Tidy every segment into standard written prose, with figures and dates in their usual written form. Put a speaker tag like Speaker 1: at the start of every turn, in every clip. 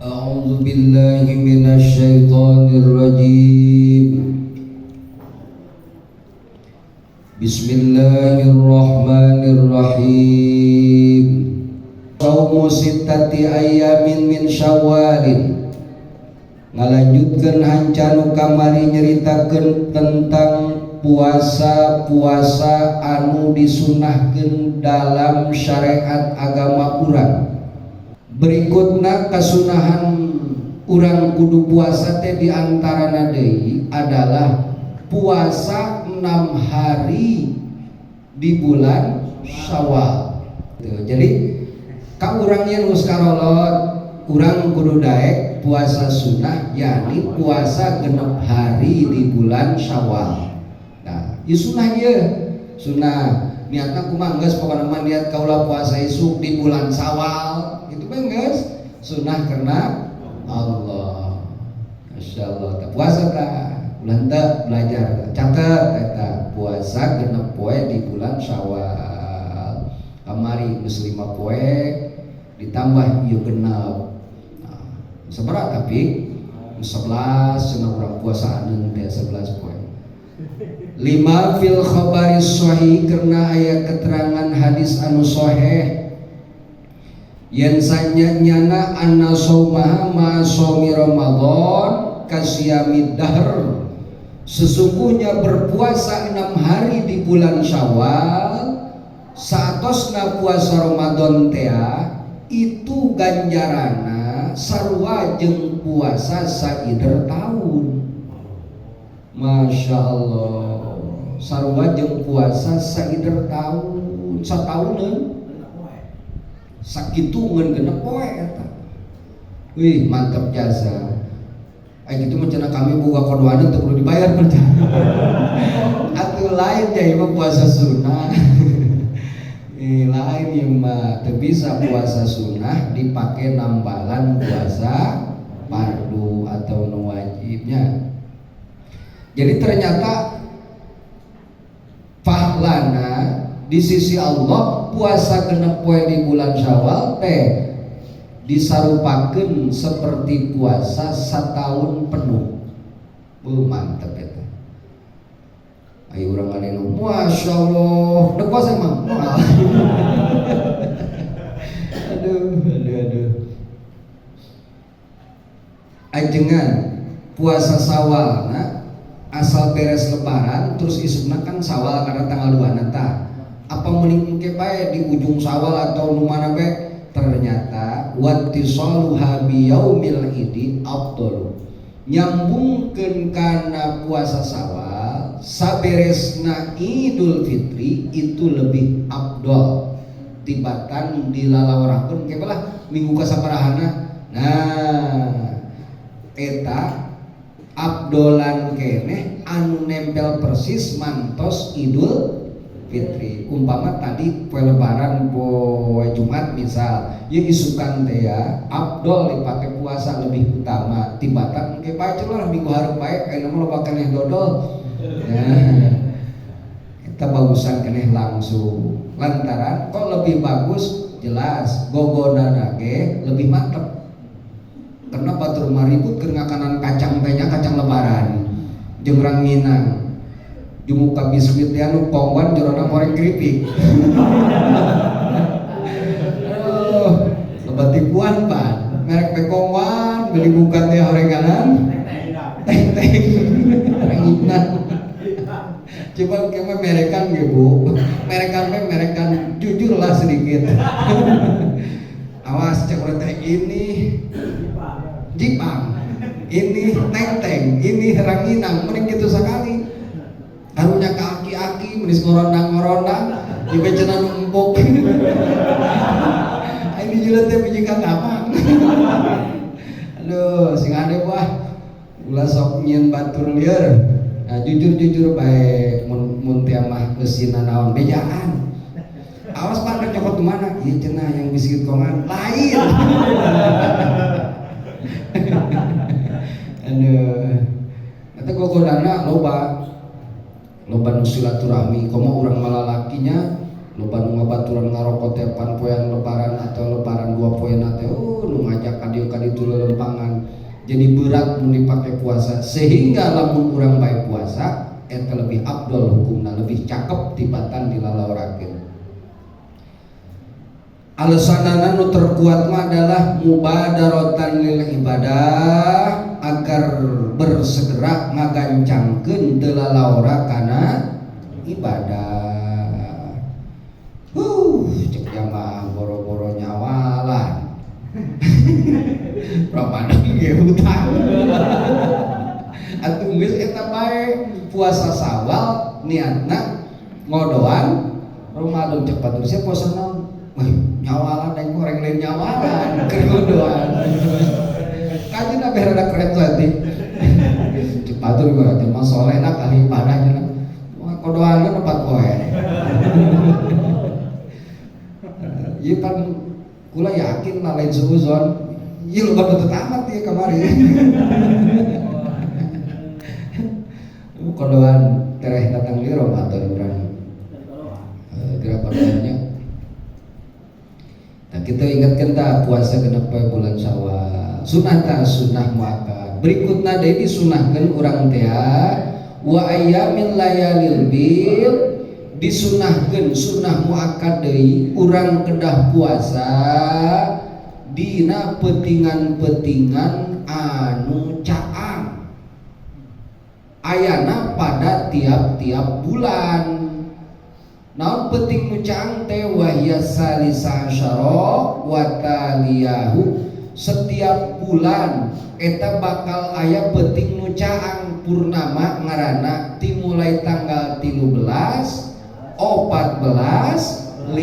Speaker 1: A'udzu billahi minasyaitonir rajim. Bismillahirrahmanirrahim. Saumu sittati ayyamin min Syawalin. Ngalanjutkeun hancanu kamari nyeritakeun tentang puasa-puasa anu disunahkeun dalam syariat agama urang. Berikutna kasunahan urang kudu puasa teh diantarana deui adalah puasa 6 hari di bulan Syawal. Tuh, jadi ka urang yen geus karolot, urang kudu daek puasa sunnah, yakni puasa 6 hari di bulan Syawal. Nah, ieu sunnah ieu. Sunnah niatna kumaha geus pokona mah niat kaula puasa isuk di bulan Syawal, itu mah geus sunnah karena Allah. Masyaallah, teh puasa tah. Ulah teu belajar, catet eta puasa 6 poe di bulan Syawal. Kamari geus 5 poe ditambah ieu genep. Nah, sabaraha tapi 11 cenah urang puasa aneun teh 11 poe. Lima fil khabari sahih karena aya keterangan hadis anu sahih yen sanyana anna saumaha ma saumi Ramadan kasiyamid dahr, sesungguhnya berpuasa 6 hari di bulan Syawal saatosna puasa Ramadan tea itu ganjarana sarua jeung puasa saider tahun. Masya Allah, sarua jeung puasa saider tahun, satauneun sakitu ngan 6 poe eta. Wih, mantap jasa. Ai kitu mah cenah kami boga kodoaneun teu kudu dibayar mah. Atuh lain ya mah puasa sunnah. Lain ieu mah teu bisa puasa sunnah dipake nambalan puasa fardu atau nu wajibnya. Jadi ternyata pahlana di sisi Allah puasa 6 poe di bulan Syawal teh disarupakeun seperti puasa setahun penuh. Mantep eta. Ayo urang ngaleno, Masya Allah, udah puasa emang? Moal. Aduh, aduh, aduh. Ajengan puasa Sawal, nah, asal beres lebaran terus isukna kan Sawal karena tanggal 2 nata. Apa mending engke bae di ujung Sawal atau nu mana bae? Ternyata wattisaluha bi yaumil idi afdalu. Nyambungkeun kana puasa Sawal saberesna Idul Fitri itu lebih afdol tibatan dilalawarakeun engke lah minggu kasabarahana. Nah, eta abdolan keneh anu nempel persis mantos Idul Fitri. Umpama tadi poe lebaran poe Jumat misal, ya isukan teh ya abdol dipakai puasa lebih utama tibatan engke bae lah minggu hareup bae ayeuna mah loba keneh dodol. Nah, eta bagusan keneh langsung. Lantaran kok lebih bagus jelas gogodana ge lebih mantep. Karena batur mah ribut keur ngakanan kacang teh nya, kacang lebaran jeung ranginang jumuka biskuit teh anu kongwan jerona goreng keripik. Aduh, loba tipuan pan. Merek be kongwan beli bukan teh horenganan teng teng ranginang. Coba kemah merekan ge Bu. Merekan teh merekan jujur lah sedikit. Awas cek urang teh ini Jipang, ini teng-teng, ini ranginang, mending gitu sekali. Karunya ke aki-aki, menis ngorondang-ngorondang, dibecenan empuk. Ini jelas teh biji katapang. Aduh, sing ade wah. Ulah sok nyieun batur lieur. Nah, jujur-jujur bae mun mun teh mah eusina naon bejaan. Awas Pak rek nyokot ke mana? Ieu cenah yang biskuit kongan lain. Aduh. Eta gogodana loba. Loba nu silaturahmi, komo urang malalakinya Loba nu ngabaturan ngarokok teh pan poean lebaran atau lebaran dua poean teh nu ngajak ka dieu ka ditu lelempangan. Jadi berat mun dipake puasa, sehingga lamun urang bae puasa eta lebih afdol hukumna, lebih cakep tibatan dilalaorakeun. Alasanana nu terkuat mah adalah mubadaratan lil ibadah, agar bersegera ngagancangkeun teu lalaora kana ibadah. Cek jamaah boro-boro nyawalan. Ramadan ge hutang. Atuh geus eta bae puasa Sawal niatna ngodoan Ramadan, cek batur sia puasa naon? Wah, nyawalan aing mah orang lain nyawalan keur ngodoan. Kajeun abeh rada keren tadi. Cek batur mah jelema soleh nak ahli ibadah cenah. Wah, kodoan 4 poe. Ieu pan kula yakin lah lain suuzon. Ieu loba nu teu tamat ieu kamari. Kodoan tereh datang di Ramadan urang. Geura kodoannya. Nah, kita ingatkan tak puasa genep poe bulan Syawal. Sunah ta sunah muakkad. Berikutna deui disunahkeun urang teh wa ayyamil layalil bil, disunahkeun sunah muakkad deui urang kedah puasa dina petingan-petingan anu caang ayana pada tiap-tiap bulan. Naon penting nu caang teh wahya salisa asyara wa taliyahu, setiap bulan eta bakal aya penting nu caang purnama ngaranna dimulai tanggal 13, 14, 15.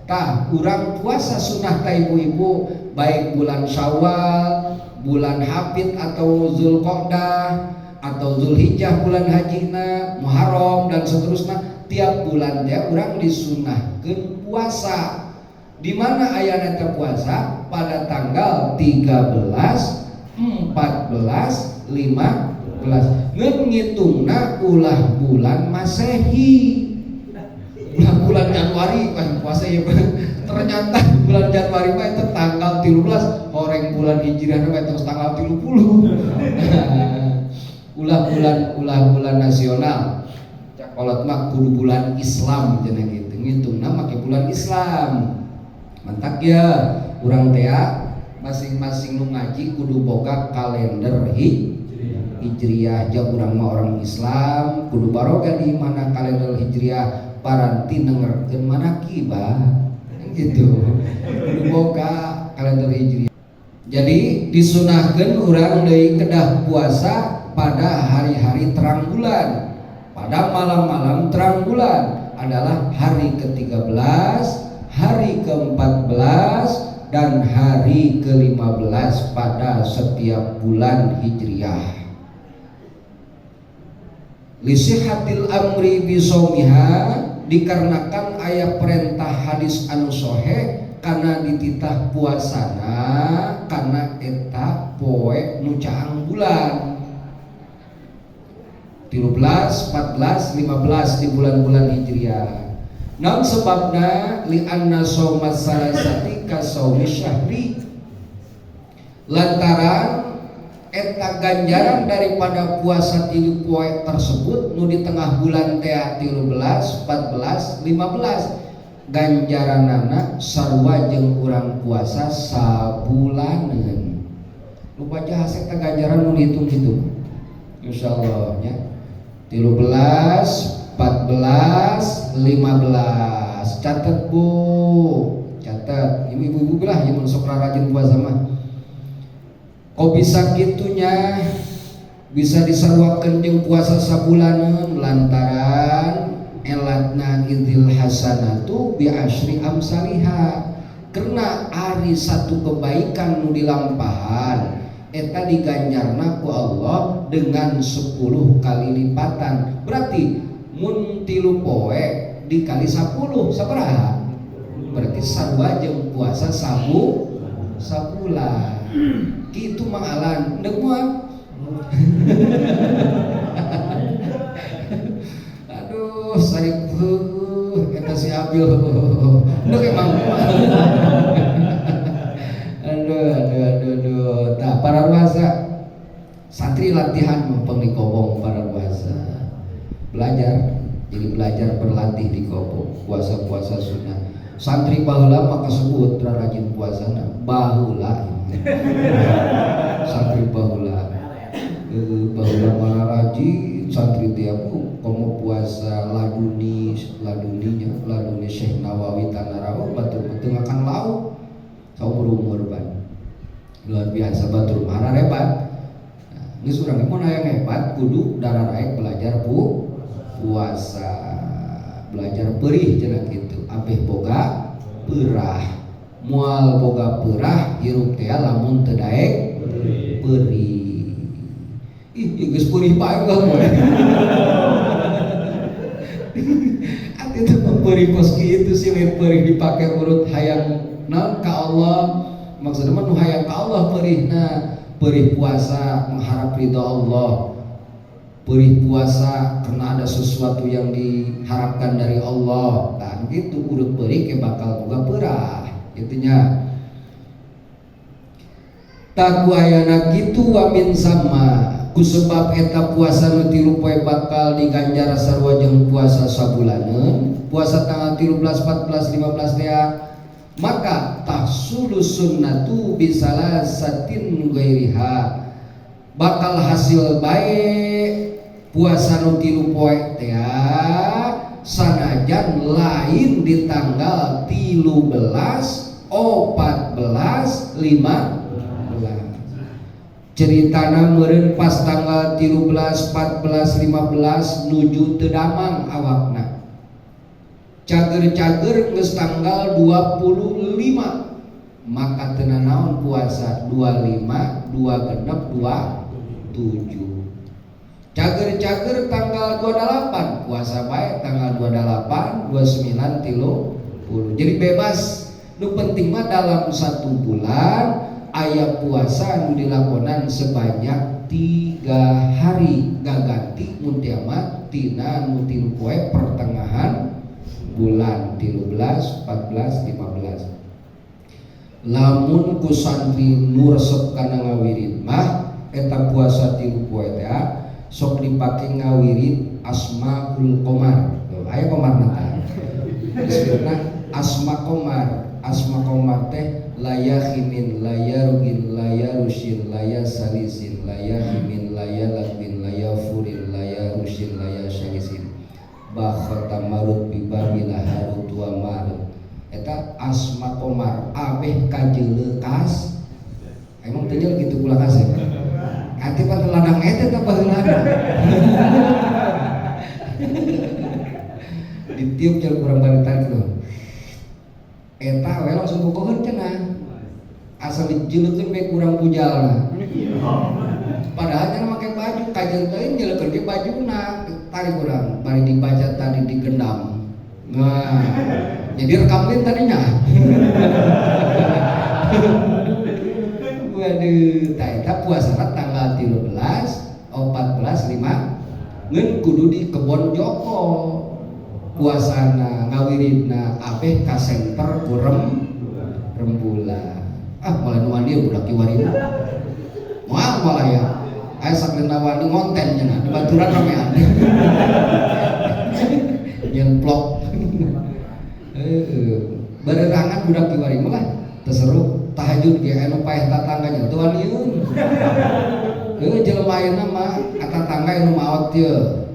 Speaker 1: Tah urang puasa sunah ta ibu-ibu baik bulan Syawal, bulan Hafid atau Zulqa'dah atau Zulhijjah bulan hajina, Muharram dan seterusnya, tiap bulan teh urang disunahkeun puasa. Di mana ayana teh puasa? Pada tanggal 13, 14, 15. Ngeun ngitungna ulah bulan Masehi. Ulah bulan Januari kan puasa ya. Ternyata bulan Januari mah itu tanggal 13, horeng bulan Hijriah mah terus tanggal 30. Ulah bulan nasional. Cak kolot mah kudu bulan Islam cenah gitu. Ngitungna make bulan Islam. Mantak ya urang teh masing-masing nu ngaji kudu boga kalender Hijriah. Ja urang mah orang Islam kudu baroga di mana kalender Hijriah paranti nengerkeun manakibah gitu. Kudu boga kalender Hijriah. Jadi disunahkeun urang deui kedah puasa pada hari-hari terang bulan. Pada malam-malam terang bulan adalah hari ke-13, hari ke-14, dan hari ke-15 pada setiap bulan Hijriah. Lisihatil amri bisomiha, dikarenakan ayat perintah hadis anu soheh karena dititah puasana karena eta poe nu caang bulan 13, 14, 15 di bulan-bulan Hijriah. Naon sebabna li anna shaumas salasati ka shaumi syahri, lantaran eta ganjaran daripada puasa tilu poe tersebut nu di tengah bulan teh 13, 14, 15 ganjaranana sarua jeung urang puasa sabulaneun. Lupa jasa eta ganjaran nu dihitung-hitung. Insyaallah nya. 13, 14, 15. Catat Bu, catat. Ibu-ibu lah yang sok rajin puasa mah. Kok bisa gitunya? Bisa disaruakeun jeung puasa sabulaneun lantaran elatna idzil hasanatu bi asyri amsaliha. Karena ari satu kebaikan nu dilampahan eta diganjarna ku Allah dengan 10 kali lipatan. Berarti mun 3 poe dikali 10 sabaraha? Berarti sarua jeung puasa sabulan. Kitu Mang Alan, ndek moal. Aduh, sarik Abil. Ndek emang. Aduh aduh aduh aduh. Nah, para ruasa santri latihan mumpung di kobong para ruasa. Belajar, jadi belajar berlatih di kobong, puasa-puasa sunnah. Santri baheula mah kasebut rajin puasana, baheula. Santri baheula. Baheula mah rajin santri tiap komo puasa laduni laduninya laduni Syekh Nawawi Tanarawa batur teu ngakan lauk saumur umur ban luar biasa batur mah hebat. Nah, geus urang mun hayang hebat kudu dararaek belajar puasa, belajar perih cenah kitu abeh boga peurah, moal boga peurah hirup teh lamun teu daek perih. Ih, geus perih bae lah moe. Ati teh perih kos kitu sih, lain perih dipake urut hayang naon ka Allah. Maksudna mah nu hayang ka Allah perihna, perih puasa mengharap ridha Allah. Perih puasa karena ada sesuatu yang diharapkan dari Allah. Nah, gitu urut perih ke bakal boga peurah. Itunya. Taku ayana kitu wa min sama ku sebab eta puasa nu 3 poe bakal diganjar sarua jeung puasa sabulaneun, puasa tanggal 13, 14, 15 teh, maka tahsulu sunnatu bisalasatin ghairiha, bakal hasil baik puasa nu 3 poe teh sanajan lain di tanggal 13, 14, 15. Ceritana meureun pas tanggal 13, 14, 15 nuju teu damang awakna. Cager-cager geus tanggal 25 maka teu nanaon puasa 25, 26, 27. Cager-cager tanggal 28 puasa bae tanggal 28, 29, 30. Jadi bebas. Nu penting mah dalam satu bulan aya puasa nu dilakonan sebanyak 3 hari, gaganti mun mah tina nu 3 poe pertengahan bulan 13, 14, 15. Lamun ku santri nu resep kana ngawirid mah eta puasa 3 poe teh sok dipake ngawirid Asmaul Qomar. Tuh, aya komarna teh. Disebutna Asma Qomar. Asma Qomar teh layahimin, layarugin, layarusin, layasalisin, layahimin, layalagwin, layafurin, layarusin, layasalisin. Bakhota marut bibabila harut wa marut. Eta Asma Qomar abeh kajeulekas. Emang teu gitu kula kasih. Ati pan ladang eta teh baheulana. Ditiup jeung kurang balik tarik tuh. Eta we langsung bogoheun cenah. Asa dijeulekeun bae kurang bujalna. Padahal cenah make baju kajeun teuing jeulekeun ge bajuna tarik urang bari dibaca tadi digendam. Nah, jadi rekamlin tadinya. Waduh, tah eta puasana tanggal 13, 14, 5 ngeun kudu di kebon Joko. Puasana ngawiridna abeh ka senter kurem rembulan. Ah, mulai nu wani budak kiwarina. Moal moal aya. Aya saklina wani ngonten cenah di baturan ramean. Nyen plok. Heeh. Barerangan budak kiwari mah lah teu seru tahajud ge anu paeh tatangganya teu waniun. Heuh jelema ayeuna mah tatangga anu maot teu.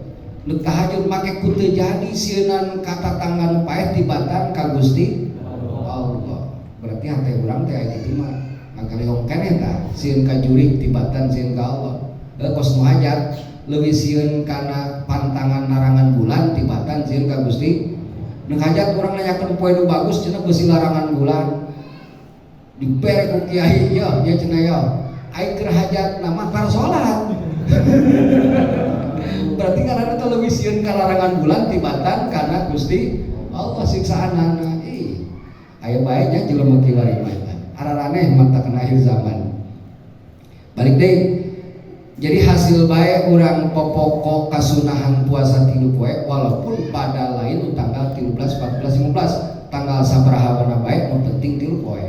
Speaker 1: Nu tahajud make ku teu jadi sieunan ka tatangga nu paeh tibatan ka Gusti Allah. Berarti hate urang teh aya kitu mah ngagaleong keneh tah sieun ka jurig tibatan sieun ka Allah. Heuh kos nu hajat leuwih sieun kana pantangan larangan bulan tibatan sieun ka Gusti. Nu hajat urang nanyakeun poe nu bagus cenah beusi larangan bulan. Dibere ku kiai ya, ya cenah ya. Ai keur hajat nama tar salat. Berarti karena itu lebih sieun ka larangan bulan tibatan karena Gusti Allah siksaanana. Ih, aya bae nya jelema kiwari mah. Araraneh mata kena akhir zaman. Balik deui. Jadi hasil bae urang popoko kasunahan puasa 3 poe, walaupun pada lain tanggal 13, 14, 15, tanggal sabaraha bae, nu penting 3 poe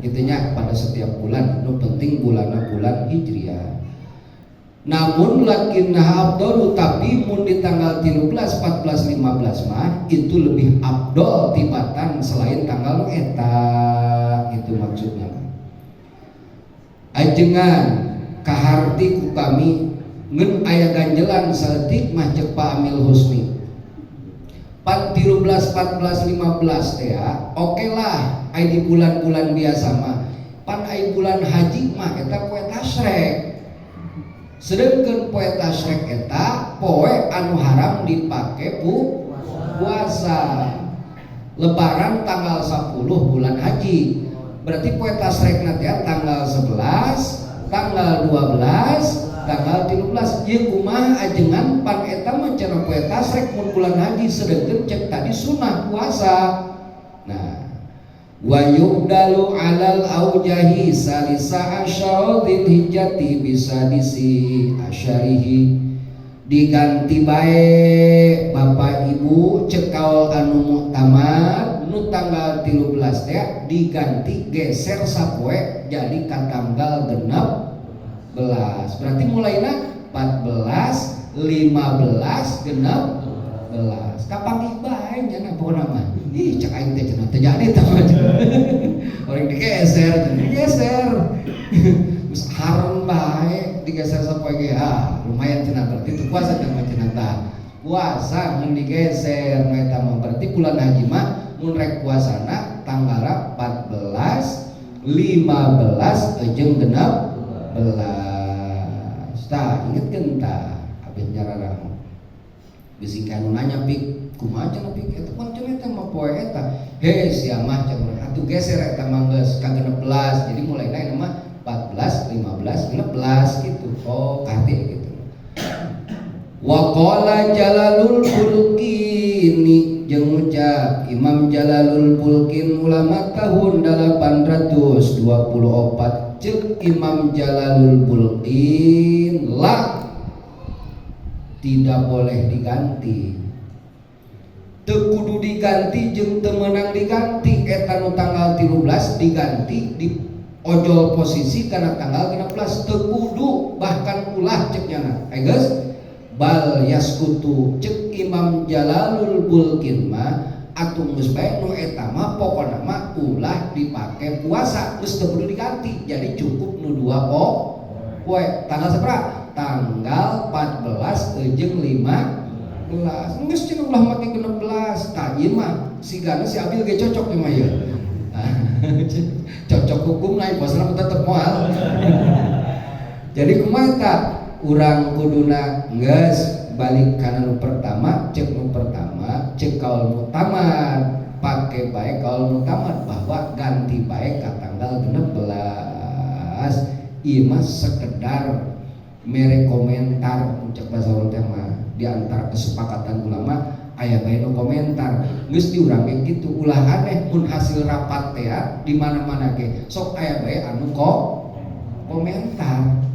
Speaker 1: gitu nya pada setiap bulan, nu penting bulanna bulan Hijriah. Namun lakinnaha afdalu, tapi mun di tanggal 13, 14, 15 mah itu lebih afdol tibatan selain tanggal eta itu maksudnya. Ajengan kaharti ku kami ngen aya ganjelan saeutik mah. Cek Pak Amil Husni, 4, 13, 14, 15 teh ya oke lah aya di bulan-bulan biasa mah. Pan aya bulan haji mah eta poe tasrek, sedangkan poe tasrek eta poe anu haram dipake puasa. Lebaran tanggal 10 bulan haji, berarti poe tasrek nanti ya tanggal 11, tanggal 12, tanggal 13. Ieu kumaha ajengan? Pan eta mah cenah poe tasrek mun bulan haji, sedangkan cek tadi sunnah puasa. Nah, wa yubdalu alal aujahi salisa asyara dzilhijjati bisadisi asyarihi. Diganti bae, Bapak Ibu, cek kaul anu muktamad, nu tanggal 13 teh diganti, geser sapoe jadi ka tanggal 16. Berarti mulainya 14, 15, 16. Kapanggih bae nya pokona mah. Ih, cek aing teh cenah teu jadi tah mah. Orang digeser, digeser. Geus hareun bae digeser sapoe ge, ah lumayan cenah, berarti itu puasa cenah cenah tah. Puasa mun digeser nu eta mah berarti bulan haji mah mun rek puasana tanggal 14, 15 jeung 16. Tah, ingetkeun tah abeh nyararamo. Bisi kanu nanya, "Pik, kumaha cenah, Pik? Eta pan cenah eta mah poe eta." He sia mah, cek urang, atuh geser eta mah geus ka 16. Jadi mulai mah 14, 15, 16 gitu. Oh, karti gitu. Wa qala Jalalul Bulkini, jeung ngucap Imam Jalalul Bulkin, ulama tahun 824. Cek Imam Jalalul Bulkin, la, tidak boleh diganti, teu kudu diganti jeung teu meunang diganti. Eta nu tanggal 13 diganti, di ojol posisi karena tanggal 16, teu kudu, bahkan ulah cek nyana. Geus, bal yaskutu, cek Imam Jalalul Bulkin mah atuh geus bae nu eta mah, pokona mah ulah dipake puasa, geus teu kudu diganti. Jadi cukup nu dua poe. Tanggal sabaraha? Tanggal 14 jeung 15. Geus cenah ulah make 16. Tah, ieu mah sigana si Abil ge cocok ieu mah, ieu cocok hukum lain, puasana tetep moal. Jadi kumaha eta urang kuduna? Geus balik kana nu pertama. Cek nu pertama, cek kaul muktamad, pake bae kaul muktamad bahwa ganti bae ka tanggal 16. Ieu mah sekedar mere komentar, cek bahasa urang teh mah. Di antara kesepakatan ulama aya bae nu komentar. Geus di urang ge kitu, ulah aneh mun hasil rapat teh di mana-mana ge sok aya bae anu kok komentar.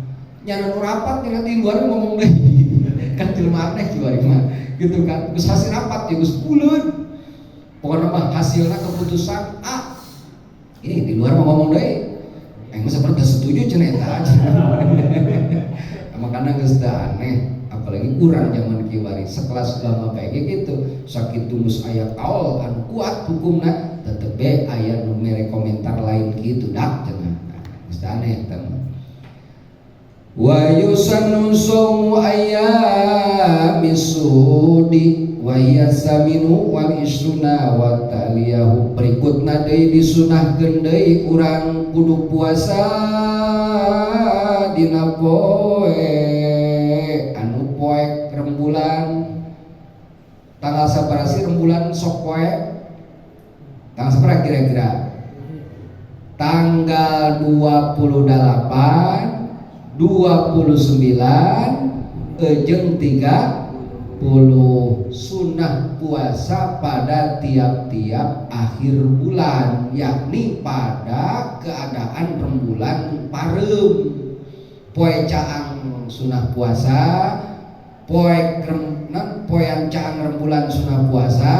Speaker 1: Nya nu rapat nya di luar ngomong deui kan, jelema aneh kiwari mah gitu kan. Geus hasil rapat ya geus buleud, pokoknya mah hasilnya keputusan A ini, di luar mau ngomong deui, aing mah sebenarnya setuju cenah eta aja. Makanya geus aneh, apalagi kurang zaman kiwari sekelas ulama bae gitu. Sakitu geus aya kaul anu kuat hukumna, tetep be aya nu mere komentar lain gitu dak cenah. Geus aneh eta mah. Wa yusannu shaumu ayyamis sudi wa hiya saminu wal isruna wa taliyahu. Berikutna deui disunahkeun deui urang kudu puasa dina poe anu poek rembulan. Tanggal sabaraha sih rembulan sok poe? Tanggal sabaraha kira-kira? Tanggal 28, 29 jeung 30. Sunnah puasa pada tiap-tiap akhir bulan, yakni pada keadaan rembulan pareum, poe caang. sunah puasa, poek poean caang rembulan sunah puasa,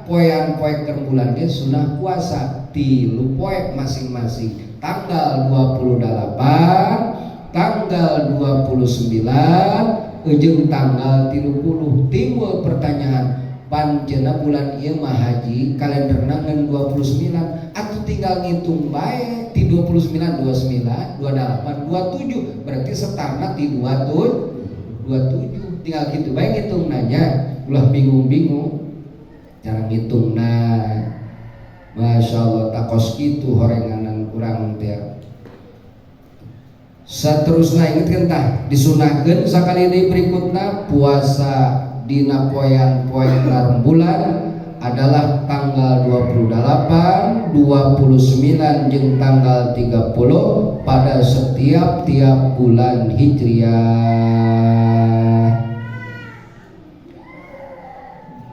Speaker 1: poean poek rembulan ge sunah puasa. 3 poek masing-masing, tanggal 28, tanggal 29, jeung tanggal 30. Timbul pertanyaan, pancena bulan ieu mah haji kalenderna ngan 29, atuh tinggal ngitung bae ti 29, 29, 28, 27, berarti setarna ti 27, 27. Tinggal gitu bae ngitung nanya, ulah bingung-bingung cara ngitungna. Masya Allah, takos kitu horenganan urang teh. Saterusna ingetkeun tah, disunahkeun sakali deui berikutna puasa dina poean poe rembulan adalah tanggal 28, 29 jeung tanggal 30 pada setiap tiap bulan Hijriah.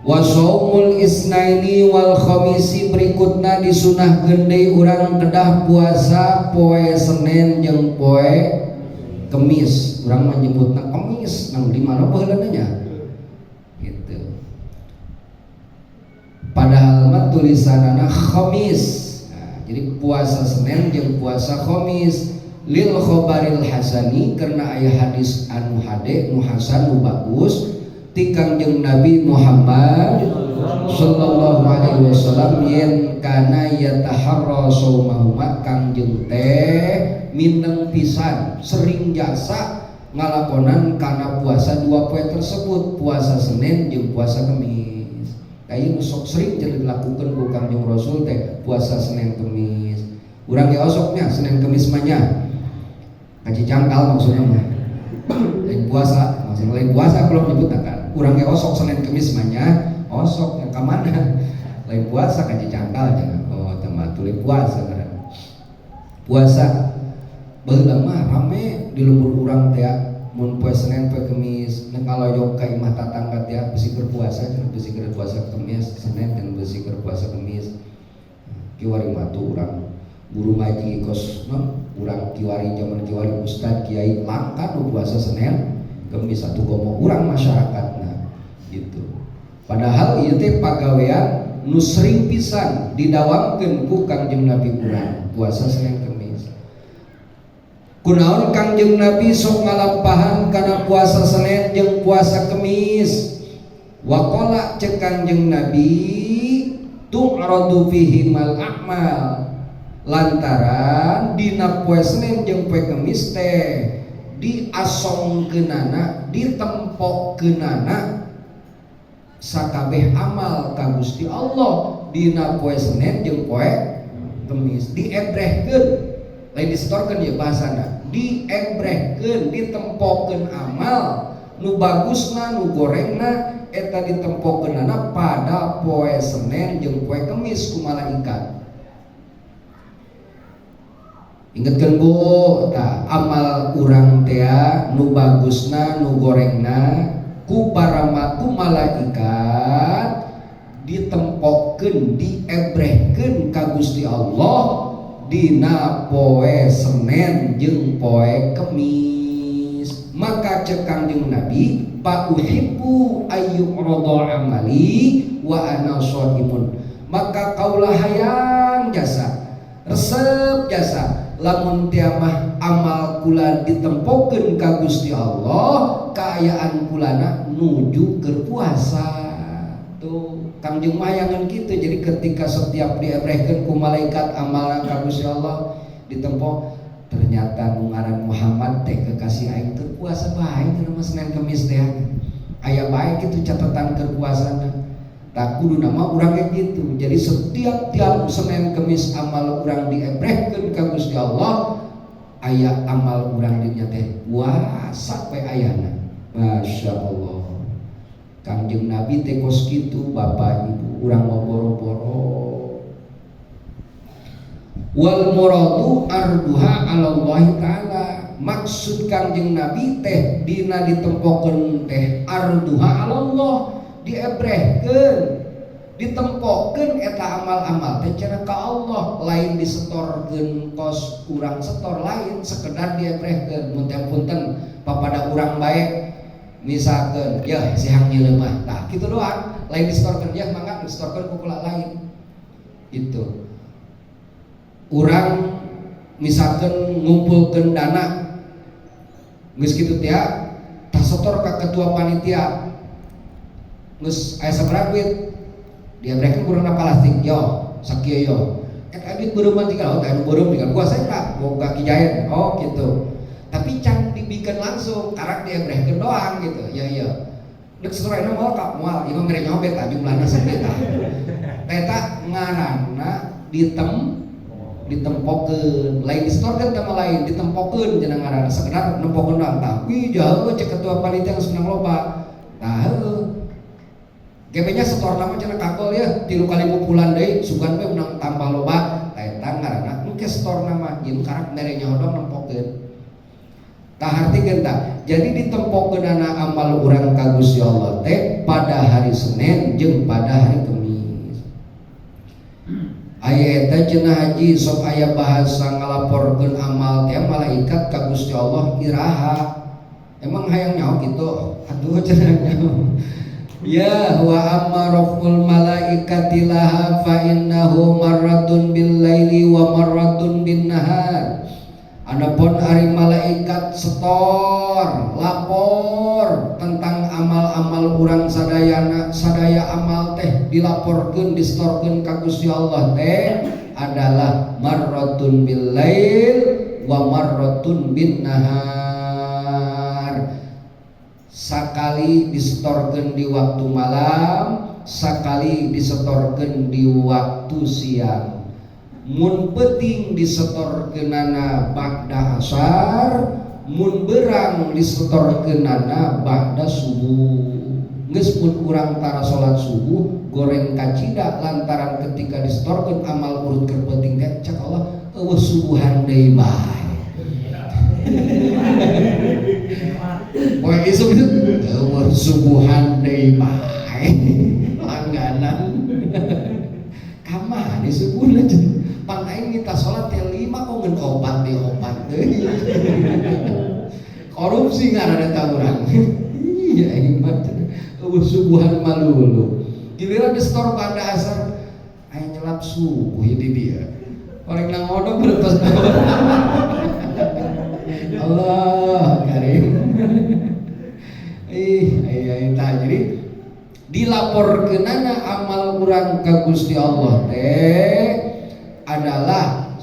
Speaker 1: Wa shaumul isnaini wal khamisi, berikutna disunahkeun deui urang kedah puasa poe Senin jeung poe Kemis. Urang menyebutna Kemis, nang di mana baheulana nya? Gitu. Padahal mah tulisanana khamis. Nah, jadi puasa Senin jeung puasa Khamis lil khobaril hasani, karena aya hadis anu hade, nu hasan, nu bagus ti Kangjeng Nabi Muhammad sallallahu alaihi wasallam yen kana yataharra saumahuma, Kangjeng teh mineng pisan, sering jasa ngalakonan kana puasa dua poe tersebut, puasa Senin jeung puasa Kemis. Kayak nu sok sering jadi dilakukan ku Kangjeng Rasul teh puasa Senin Kemis. Urang ge osoknya Senin Kemis mah nya. Ngaji jangkal maksudnya mah. Lain puasa, maksudnya lain puasa kalau menyebut kan. Urang ge osok Senin Kemis mah nya, osok yang ka mana? Lain puasa kaji jangkal jangan. Oh, teman tulis puasa kan. Puasa baheula mah rame di lembur urang teh mun poe Senin poe Kemis, nek ngaloyok ka imah tatangga teh bisi keur puasa, bisi keur puasa Kemis Senin dan bisi keur puasa Kemis. Kiwari mah tuh urang guru ngaji kos no, urang kiwari zaman kiwari ustad kiai langka nu puasa Senin Kemis, satu komo urang masyarakatna gitu. Padahal ieu teh pagawean nu sering pisan didawamkeun ku Kangjeng Nabi urang, puasa Senin Kemis. Kunaon Kangjeng Nabi sok ngalampahan kana puasa Senin jeung puasa Kemis? Waqala, cek Kangjeng Nabi, tu'radu fihi mal a'mal, lantaran dina poe Senin jeung poe Kemis teh diasongkeunana, ditempokkeunana sakabeh amal ka Gusti Allah. Dina poe Senin jeung poe Kemis diebrehkeun, lain disetorkeun ya bahasana, diebrehkeun, ditempokeun amal nu bagusna, nu gorengna eta ditempokeunana pada poe Senin jeung poe Kemis ku malaikat. Ingetkeun Bu, tah amal urang teh nu bagusna, nu gorengna ku para ku malaikat ditempokeun, diebrehkeun ka Gusti Allah dina poe Senin jeung poe Kemis. Maka cek Kangjeng Nabi, fa uhibbu ayyu'rada amali wa ana shaimun, maka kaula hayang jasa, resep jasa lamun tiamah amal kula ditempokeun ka Gusti Allah kaayaan kulana nuju keur puasa. Tuh Kangjeng mah hayangan kitu. Jadi ketika setiap diebrehkeun ku malaikat amal ka Gusti Allah ditempo, ternyata nu ngaran Muhammad teh kekasih aing teu puasa bae cenah mah Senin Kemis teh aya bae kitu catatan keur puasana. Tak kudu nama urang kayak gitu. Jadi setiap tiap Senin Kemis amal urang diebrehkeun ka Gusti Allah, aya amal urang dinya teh puasa we ayana. Masya Allah. Kangjeng Nabi teh kos kitu, Bapak Ibu, urang mau boro-boro. Wal muradu arduha 'ala Allah taala. Maksud Kangjeng Nabi teh dina ditempokeun teh arduha 'ala Allah, diebrehkeun. Ditempokeun eta amal-amal teh cenah ka Allah, lain disetorkeun kos urang setor, lain sekedar diebrehkeun. Mun teh punten papada urang bae misalkeun ya si hang nyeuleuh mah tah kitu doang, lain disetorkeun ya mangga disetorkeun ku kula lain. Itu urang misalkan ngumpulkeun dana geus kitu teh tah setor ka ketua panitia geus aya sabaraha duit dia mereka kurang plastik yo sakieu yo eta duit beureum tinggal oh anu beureum tinggal gua saya boga kijayen oh gitu, tapi can dibikeun langsung karak dia brehkeun doang gitu ya iya dek setorna moal ka moal ieu mah mere nyobet tah jumlahna sakieu tah eta ngaranna ditempokeun lain disetorkeun teh lain ditempokeun cenah ngaranna sekedar nempokeun doang tah wih jauh cek ketua panitia geus menang loba tah heueuh GB nya setor nama cenah kagol ya 3 kali pukulan deui sugan we menang tambah loba tah eta ngaranna engke setor nama ieu karak mere nyahodong nempokeun tah hartikeun tah. Jadi ditempokeunana amal urang ka Gusti Allah teh pada hari Senin jeung pada hari Kemis. Aya eta cenah haji sok aya bahasa ngalaporkeun amal teh malaikat ka Gusti Allah iraha emang hayang nyaho kitu atuh cenah nyaho. Ya wa amma raful malaikati laha fa innahu marratun bil laili wa marratun bin nahar. Adapun ari malaikat setor lapor tentang amal-amal urang sadayana, sadaya amal teh dilaporkeun disetorkeun ka Gusti Allah teh adalah marratun bil lail wa marratun bin nahar. Sakali disetorkeun di waktu malam, sakali disetorkeun di waktu siang. Mun peuting disetorkeunana ba'da asar, mun berang disetorkeunana ba'da subuh. Geus mun urang tara salat subuh goreng kacida lantaran ketika disetorkeun amal urut keur peuting teh cak Allah eueuh subuhan deui bae. Poe isuk itu eueuh subuhan deui bae. Langganan. Kamana subuhna pan aing kita salat teh 5 kok ngeun opat deui opat deui. Korupsi ngaranna eta urang. Iya aing mah eueuh subuhan malulu. Giliran disetor pada asar aing nyelap subuh di dia. Orang nang ngono beretos. Allah karim. Ih, aya eta jadi dilaporkeunana amal urang ka Gusti Allah teh adalah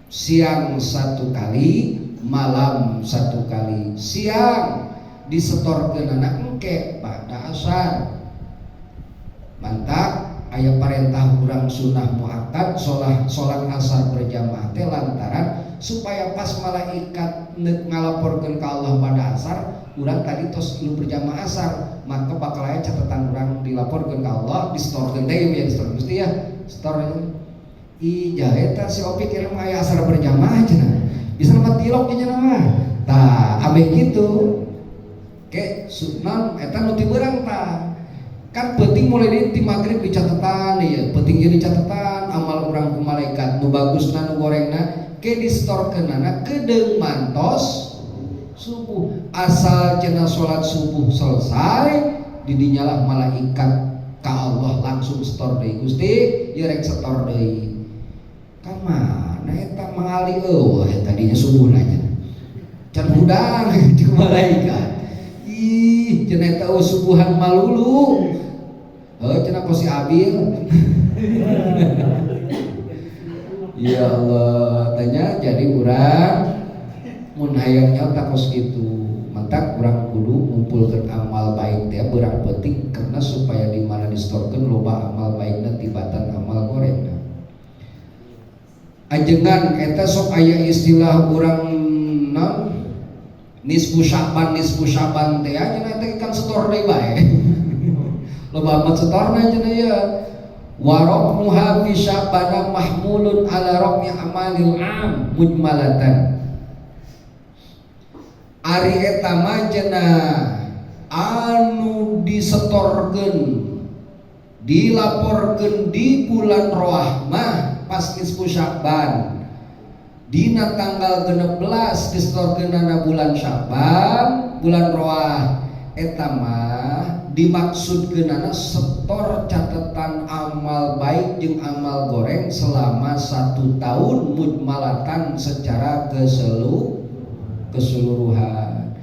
Speaker 1: siang satu kali, malam satu kali. Siang disetorkeunana engke pada asar. Mantap aya parentah urang sunnah muakkad salat asar berjamaah teh lantaran supaya pas malaikat ngalaporkeun ka Allah pada asar urang tadi tos lu berjamaah asar maka bakal aya catatan urang dilaporkeun ka Allah disetorkeun deui ya disetor mesti ya setor ih eta si Opi kira mah aya asar berjamaah cenah bisa mah tilok nya mah tah ameh kitu ke sunan eta nu ti beurang tah kan penting mulai di maghrib dicatetan ya penting jadi catatan amal urang ku malaikat nu bagusna nu gorengna ke disetorkeunana kedeung mantos subuh asal cenah salat subuh selesai didinyalah malaikat ka Allah langsung setor deui Gusti ieu rek setor deui ka mana eta mangali eueuh eta dinya subuhna cenah can hudang jeung malaikat ih cenah eta subuhan malulu heuh cenah kos si Abil. Ya Allah tanya jadi urang mun hayang nyaho kos kitu mantak urang kudu ngumpulkeun amal baik teh beurang peuting karena supaya di mana disetorkeun loba amal baikna tibatan amal gorengna. Ajengan eta sok aya istilah urang naon nisfu Sya'ban teh cenah eta kan setor deui bae. Loba amat setorna cenah ya. Wa raqmuha fi sya'bana mahmulun ala raqmi amalil am mujmalatan. Ari eta mah cenah anu disetorkeun Dilaporkeun di bulan Roah mah pas nisfu Sya'ban. Dina tanggal 16 disetorkeunana bulan Sya'ban, bulan Roah eta mah dimaksudkeunana setor catatan amal baik jeung amal goreng selama 1 tahun mujmalatan secara keseluruhan.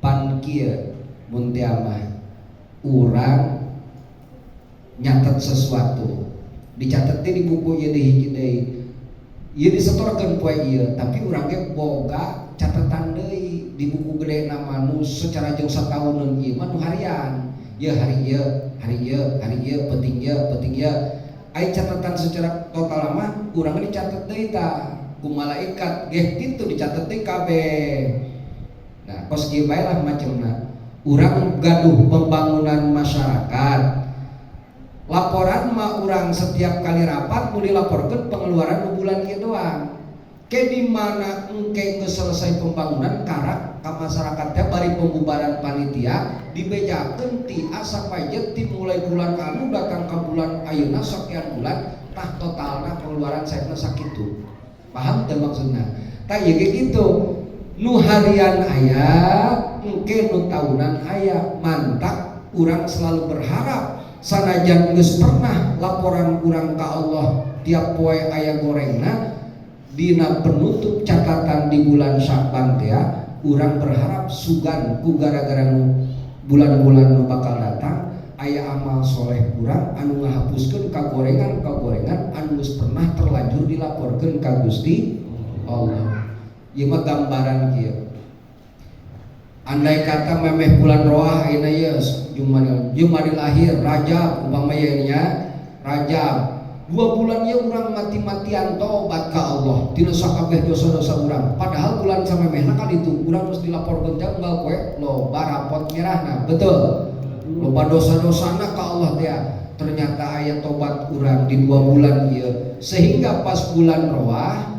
Speaker 1: Pan kieu mun teu mah urang nyatet sesuatu dicatet di buku ieu di hiji deui ieu disetorkeun poe ieu tapi urang ge boga catatan deui di buku gede nama nu secara jeung satauneun ieu mah nu harian ieu hari ieu hari ieu hari ieu penting ieu penting ieu ai catatan secara total mah urang ge dicatet deui tah ku malaikat geh kitu dicatet deui kabeh. Nah kos kieu bae lah macemna urang gaduh pembangunan masyarakat laporan mah urang setiap kali rapat mau dilaporkan pengeluaran nu bulan ieu doang ke di mana engke geus selesai pembangunan karak ka masyarakat teh bari pembubaran panitia dibejakeun ti A sampai Z ti mulai bulan anu datang ka bulan ayeuna sekian bulan tah totalna pengeluaran saena sakitu paham teu maksudna tah ieu ge kitu nu harian aya engke nu tahunan aya mantak urang selalu berharap sanajan geus pernah laporan urang ka Allah tiap poe aya gorengna dina penutup catatan di bulan Sya'ban teh urang berharap sugan ku gara-gara nu bulan-bulan nu bakal datang aya amal soleh urang anu ngahapuskeun kagorengan-kagorengan anu geus pernah terlanjur dilaporkeun ka Gusti Allah. Ieu mah gambaran kieu. Andai kata memeh bulan Roah ayeuna ieu Jumadil akhir Rajab umpama ieu nya Rajab 2 bulan ieu urang mati-matian tobat ka Allah tina sakabeh dosa-dosa urang padahal bulan samemehna kali itu urang geus dilaporkeun teh unggal poe loba rapot merahna betul loba dosa-dosana ka Allah teh ternyata aya tobat urang di 2 bulan ieu sehingga pas bulan Roah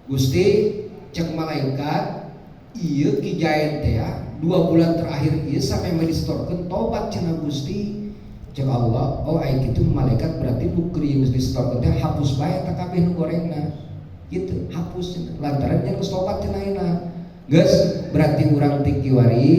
Speaker 1: Gusti cek malaikat ieu Ki Jaen teh 2 bulan terakhir ieu sampai disetorkeun tobat cenah Gusti cek Allah oh ai kitu malaikat berarti nu keur ieu geus disetorkeun teh hapus bae eta kabeh nu gorengna gitu hapus cenah lantaran nya geus tobat cenah ayeuna geus berarti urang ti kiwari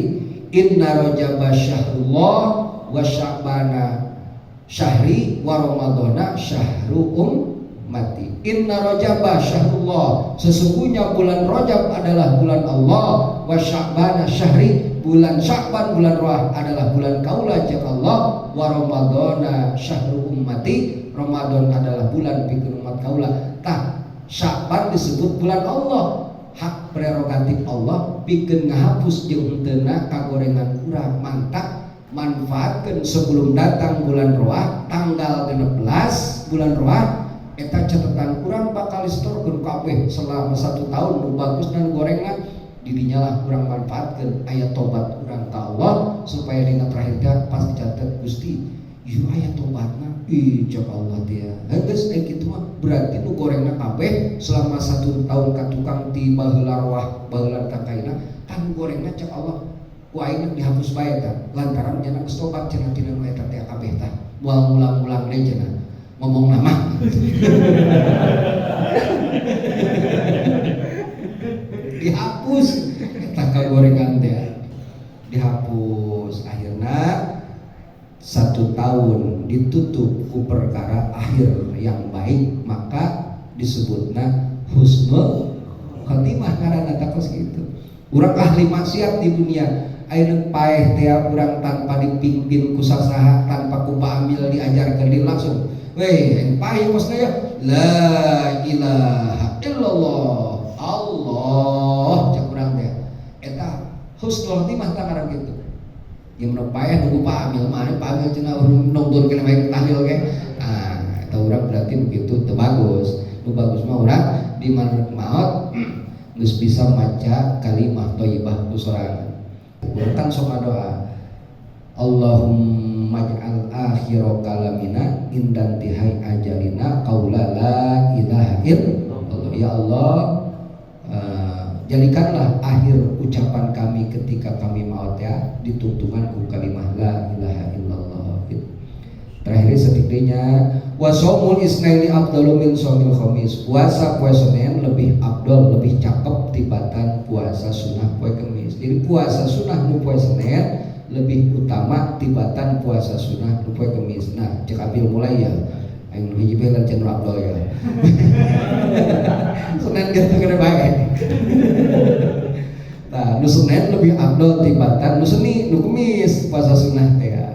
Speaker 1: inna rajaba syahrullah wa sya'bana syahri wa ramadhana syahru ummati. Inna rajaba syahrullah, sesungguhnya bulan Rajab adalah bulan Allah, wa sya'bana syahri, bulan Sya'ban bulan Roah adalah bulan kaula cek Allah, wa ramadhana syahru ummati, Ramadan adalah bulan pikeun umat kaula. Tah Sya'ban disebut bulan Allah, hak prerogatif Allah pikeun ngahapus jeung henteuna kagorengan urang. Mantak manfaatkeun sebelum datang bulan Roah tanggal 16 bulan Roah eta catatan urang bakal disetorkeun kabeh selama 1 tahun nu bagus dan gorengna didinya lah urang manfaatkeun aya tobat urang ka Allah supaya dina terakhir teh pas dicatat Gusti ieu aya tobatna ih cek Allah teh geus aya kitu mah berarti nu gorengna kabeh selama 1 tahun ka tukang ti baheula roah baheula takaina tah nu gorengna cek Allah ku aing dihapus bae tah lantaran nya geus tobat cenah tina nu eta teh kabeh tah moal ngulang-ngulang deui cenah ngomong nama dihapus eta kagorengan teh dihapus akhirna 1 tahun ditutup ku perkara akhir yang baik maka disebutna husnul khatimah ngaranna teh kos kitu. Urang ahli maksiat di dunia ayeuna paeh teh urang tanpa dipimpin ku sasaha tanpa ku paamil diajarkeun di langsung weh aing paeh kosna ya la ilaha illallah Allah cek urang teh eta husnul khatimah tah ngaran kitu. Ieu mun paeh nunggu paamil mah paamil cenah nonton kana bae tahlil ge ah eta urang berarti nu kitu teu bagus. Nu bagus mah urang di mana maot geus bisa maca kalimah thayyibah ku sorangan. Urang kan sok ngadoa Allahumma ij'al akhira kalamina indan tihai ajalina qaula la ilaha illallah. Ya Allah, jadikanlah akhir ucapan kami ketika kami maut ya ditungtungan ku kalimah la ilaha illallah. Terakhir sedikitnya, wa shaumul isnaini afdalu min shaumil khamis. Puasa poe Senin lebih afdol, lebih cakep tibatan puasa sunah poe Kemis. Jadi puasa sunah nu poe Senin lebih utama tibatan puasa sunah nu poe Kemis. Nah, cek abil mulai ya. Aing nu hiji bae lan cenah afdol ya. Senin gitu kena bae. Nah, nu Senin lebih afdol tibatan nu seni nu Kemis puasa sunah teh ya.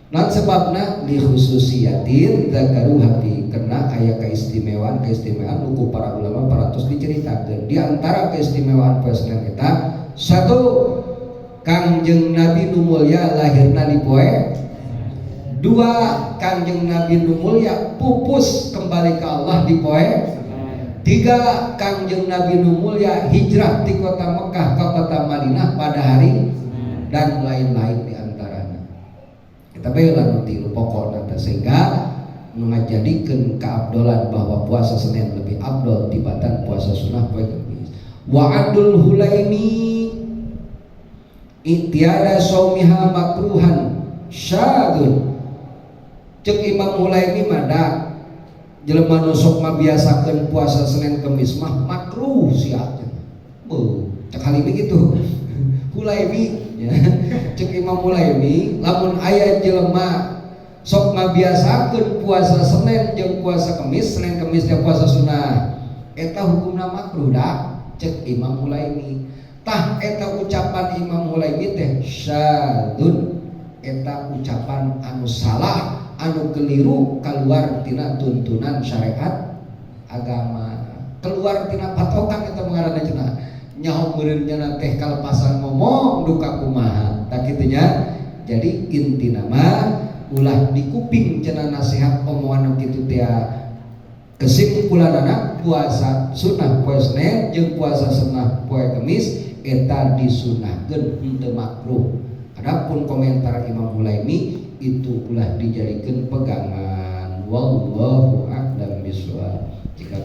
Speaker 1: Non sebabna li khususiyatin dzakaruha fi, karena aya keistimewaan keistimewaan nu ku para ulama parantos diceritakeun. Di antara keistimewaan poe Senin eta, satu, Kangjeng Nabi nu mulya lahirna di poe. Dua, Kangjeng Nabi nu mulya pupus kembali ke Allah di poe. Tiga, Kangjeng Nabi nu mulya hijrah di kota Mekah ke kota Madinah pada hari, dan lain-lain di antaranya. Kita bae nu tilu pokok nanti sehingga ngajadikeun keabdolan bahwa puasa Senin lebih abdol tibatan puasa sunnah poe Kemis. Wa addal Hulaimi i'tiyada shaumiha makruhan syadzun. Cek Imam Hulaimi mah da jelema nu sok ngabiasakeun puasa Senin Kemis mah makruh sia. Beuh, cek Halimi gitu. Hulaimi ya. Cek Imam Hulaimi lamun aya jelema sok ngabiasakeun puasa Senin jeung puasa Kemis, Senin Kemis dia puasa sunnah, eta hukumna makruh da cek Imam Hulaimi. Tah, eta ucapan Imam Hulaimi teh syadzun, eta ucapan anu salah, anu keliru, keluar tina tuntunan syariat agama, keluar tina patokan. Eta mengarana cenah nyaho meureun nya teh kalepasan ngomong duka kumaha tak kitu nya. Jadi intina mah ulah dikuping cenah nasihat omongan kitu teh. Kesimpulanana, puasa sunnah poe Senin jeung puasa sunnah poe Kemis eta disunahkeun, henteu makruh. Adapun komentar Imam Hulaimi itu ulah dijadikan pegangan. Wallahu a'lam bishawab. Jika